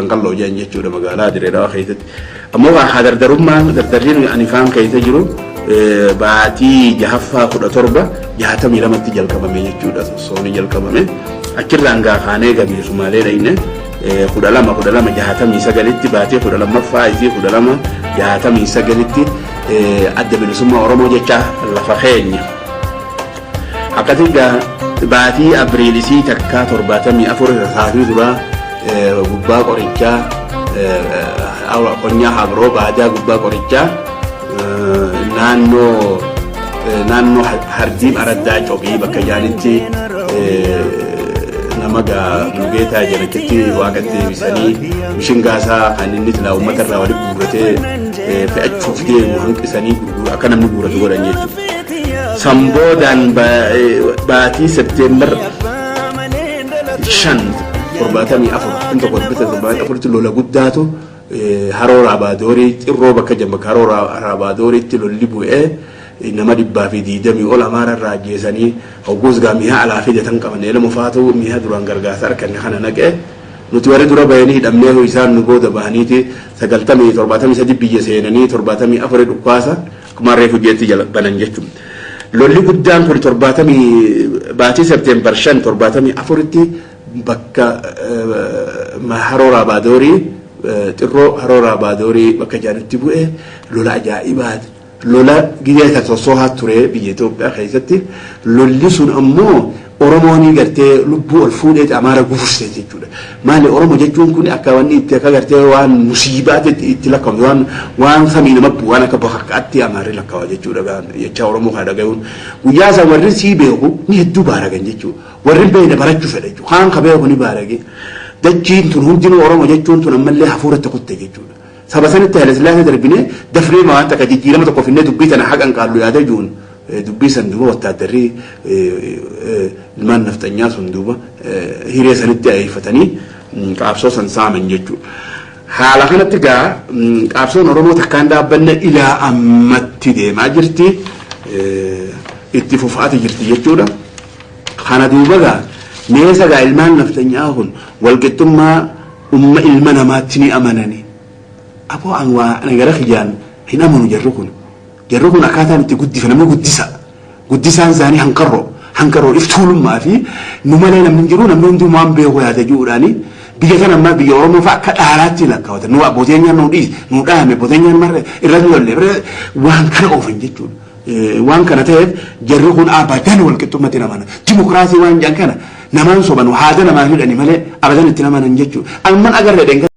Qalloo jedhan jechuudha magaalaa Dirree Dhawaa keessatti. Ammoo haa dardarummaan dardarriin ani faan keessa jiru baatii jahaffaa 1762tti jalqabame jechuudha. Sosooni jalqabame. Achirraan gaa kaanee gabii Sumaalee dhayne 12 12 69tti baatii 12ffaa isii 12 69tti Adda Bilisummaa Oromoo jecha lafa keenya. Akkasii gaa baatii Abriilisii takkaa 74 saafii duraa gubbaa qorichaa, qonyaa Habroo baadaa gubbaa qorichaa, naannoo Hardiim Araddaa Cobii bakka jaanitti nama gaa Mulgeetaa jedhachitti waaqatti deebisanii, mishingaasaa kan inni silaa uummata irraa walitti guurratee fe'achuuf deemu hanqisanii gurguru akka namni guurratu godhan jechuudha. Sanboodaan baatii Septeembar 5 74 1974tti lola guddaatu Haroo Raabaadorii Xirroo bakka jedhamu, bakka Haroo Raabaadooriitti lolli bu'ee nama 120 ol Amaara irraa ajjeesanii. Hogguus gaa mi'a alaa fidatan qaban, elma faatu mi'a duraan gargaarsa arganne kana naqee, nuti warri dura bahanii hidhamnee, isaan nu booda bahaniiti sagaltamii 73 biyya seenanii 74 dhukkaasa akkuma reefu jeetti jala banan jechuudha. Lolli guddaan kun torbaatamii baatii Septeembar 5 74tti bakka Haroo Raabaadorii Xirroo, Haroo Raabaadorii bakka jaanitti bu'e lola ajaa'ibaati. Lola gidee kan sossoohaa ture biyya Itoophiyaa keessatti. Lolli sun ammoo Oromoon gartee lubbuu ol fuudhee Amaara gufurse jechuudha. Maali, Oromoo jechuun kun akka wanni itti akka gartee waan musiibaatti itti lakkaa'u, waan samii nama bu'u, waan akka bakakkaatti Amaarri lakkaa'a jechuudha jecha Oromoo kana dhagayuun. Guyyaa san warri sii beeku ni hedduu baaragan jechuudha. Warri hin beekne barachuu fedha jechuudha. Kaan ka beeku ni baarage. Dachiin tun hundinuu Oromoo jechuun tun ammallee hafuuratti kutte jechuudha. Saba sanitti Haile Sillaasee darbinee dafnee waan takka jijjiirama tokko finnee dubbii tana haqan qaallu yaada jiruun, dubbii san duuba wattaaddarri ilmaan nafxanyaa sun duuba hiree sanitti ayeeffatanii qaabsoo san saaman jechuudha. Haala kanatti gaa qaabsoon Oromoo takkaan dhaabbanne ilaa ammatti deemaa jirti. Itti fufaati jirti jechuudha. Kana duuba gaa meesa gaa ilmaan nafxanyaa kun walqixxummaa umma ilma namaatti ni amanani. Aboo, an waa ana gara kiyyaan hin amanu jarri kun. Jarri kun akkaataan itti guddifa namni guddisa. Guddisaan isaanii hanqarroo. Hanqarroo iftuulummaa fi nu malee namni hin jiru, namni hunduu waan beeku yaada jiruudhaani biyya kana ammaa biyya Oromoo fa'a akka dhaalaatti lakkaawatan. Nu abbooteen nu dhiis nu dhaame abbooteen marre irra lolle waan kana oofan jechuudha. Waan kana ta'eef jarri kun abadan walqixxummatti hin amanan. Dimokiraasii waan jedhan kana namaan soban haada namaa hidhani malee abadan itti amanan jechuudha. Amman agarre.